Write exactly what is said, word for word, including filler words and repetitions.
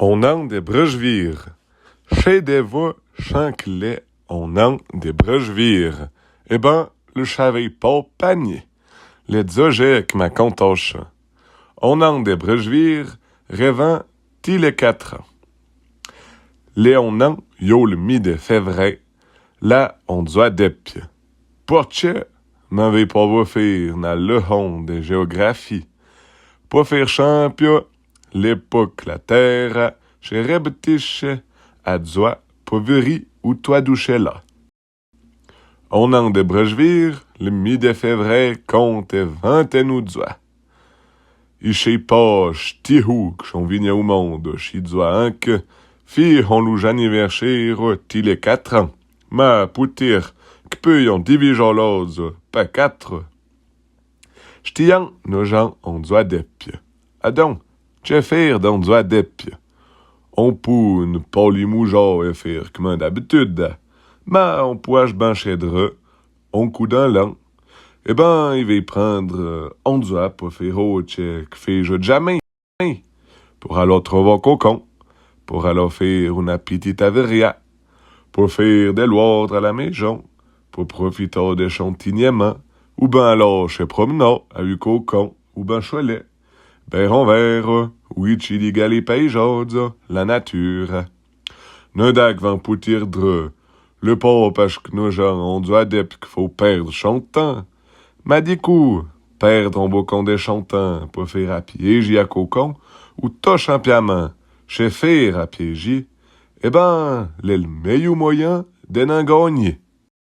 On an de brèjvîr. Chè dè vo chin k'l'è on an de brèjvîr. È bin, le chavèi pâ panié. L'è dzoujè k'm'a kantache. On an de brèjvîr rèvin ti lè katre an. L'è on an, yo le mi de févré, l'a on dzoa dèpye. Portchè, m'in vèi pâ vo fére na lèhon de jéografi. Po fére chin pyo, l'è po k'la têra chè rèbetichè a dzoa po vèri ou toua douchè l'a. On an de brèjvîr, le mi de févré konte vintenou dzoa. I chèi pâ ch'ti hou k'chon vini ou mondo chi dzoa, in k'fihon lou j'anivèrchèro ti lè katre an. Ma poutir k'péyon divijâ lâdzo pa katre. Ch'ti an no j'an on dzoa dèpye. Adon, tchè fére d'on dzoa dèpye? On pou ne pâ li moujâ è fére k'min d'abitude, ma on pou ache bin chèdre on kou d'an l'an. È bin, i vèi prindre on dzoa po fére ôtchè k'fèijo jamé. Po alâ trovâ kokon, po alâ fére ona pitita vèria, po fére dè l'ouadre a la mèjon, po profitâ dè chon ti nièman, ou bin alâ chè promnâ avou kokon, ou bin cholè, bêre on vêro, ou itchi di gali paijâdzo, la natura. Ne d'a k'vin poutir dré, le pâ pâ k'no j'an on dzoa dèpye k'fô pèrdre chon tin. Ma di kou, pèrdre on bokon dè chon tin po fére a piéji a kokon, ou to chinpyamin chè fére a piéji, è bin, l'è le mèyou moyin dè n'in gâgné.